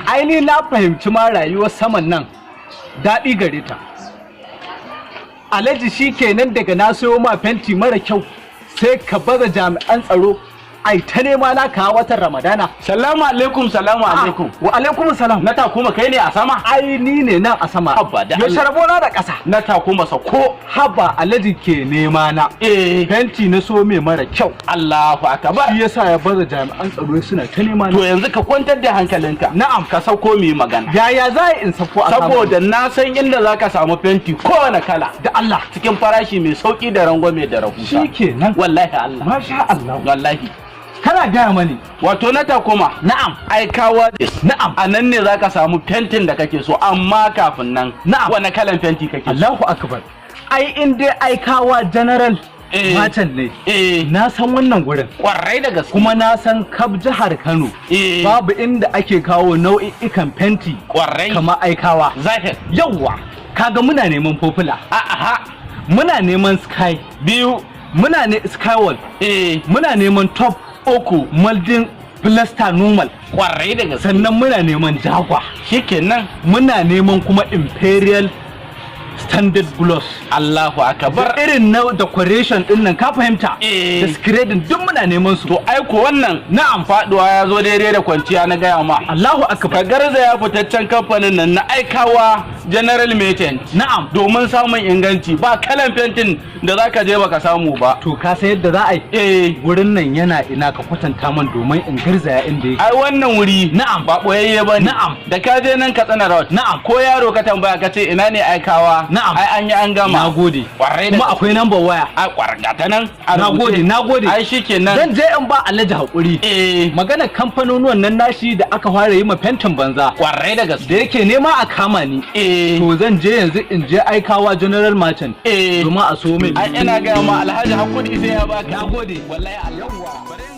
Ai ni na fahimci ma rayuwar saman nan daɗi gare ta. Alhaji, shi kenan, daga na sayo ma fenti mara kyau sai ka baza jami'an tsaro ai ta nema na kawo watan Ramadana. Salamu alaikum, salamu alaikum. Wa alaikum salam. Na Takuma, kai ne a sama? Ai ni ne nan a sama. Haba da Yaushe Allah. rabona da ƙasa? Na Takuma, sako. Haba, Alhaji ke nema na. Fenti na so mai mara kyau. Allahu akbar. Shi yasa ya baza jami'an tsaro suna ta nema To na. yanzu ka kwantar da hankalinka. Na'am. Ka sauko mu yi magana. Yaya za a in sako a sama? Saboda na san inda zaka samu fenti kowane kala. Da Allah. Cikin farashi mai sauki da rangwame da rahusa. Shikenan. Wallahi Allah. Masha Allah. Wallahi. Kana gaya mani. Wato na Takuma. Na'am. Aikawa. Na'am. A nan ne zaka samu fentin da kake so, amma kafin nan. Na'am. Wane kalan fenti kake so? Allahu akbar. Ai in dai Aikawa General Merchant ne. Na san wannan gurin. Kwarai da gaske. Kuma na san kaf jihar Kano. Babu inda ake kawo nau'i'ikan fenti kamar Aikawa. Zahir. Yawwa. Kaga muna neman Popular. Aha. Muna neman Sky. Biyu. Muna ne Skywall. Muna neman Top. Uku. Moulding Plaster Normal. Kwarai da gaske. Sannan muna neman Jagwa. Shikenan. Muna neman kuma Imperial Standard Gloss. Allahu akbar. Irin na decoration din nan, ka fahimta? Eh. Da screening, duk muna neman su. To ai ko wannan faduwa ya zo daidai da kwanciya, na gaya ma. Allahu Ka akbar. garzaya fitaccen kamfanin nan na Aikawa General Merchant. Domin samun inganci, ba kalan fentin da zaka je baka samu ba. To ka san yadda za a yi? Eh. Wurin nan yana ina? Ka kwatanta man domin in garzaya inda yake. Ai wannan wuri ba boyayye bane. Da ka je nan Katsina Road. Ko yaro ka tambaya ka ce ina ne Aikawa. Ai an yi an gama. Nagode. Kwarai da Kuma gaske. akwai number waya? A kwargata nan a Nagode, rubuce. nagode. Ai shikenan. Zan je in ba Alhaji hakuri. Magana kamfanonuwan nan nashi da aka fara yi ma fentin banza. Kwarai da gaske. Da yake nema a kama ni. To zan je yanzu in je Aikawa General Merchant. Domin a so min. Ai ina gaya ma, Alhaji hakuri sai ya baka. Nagode. Wallahi Allah.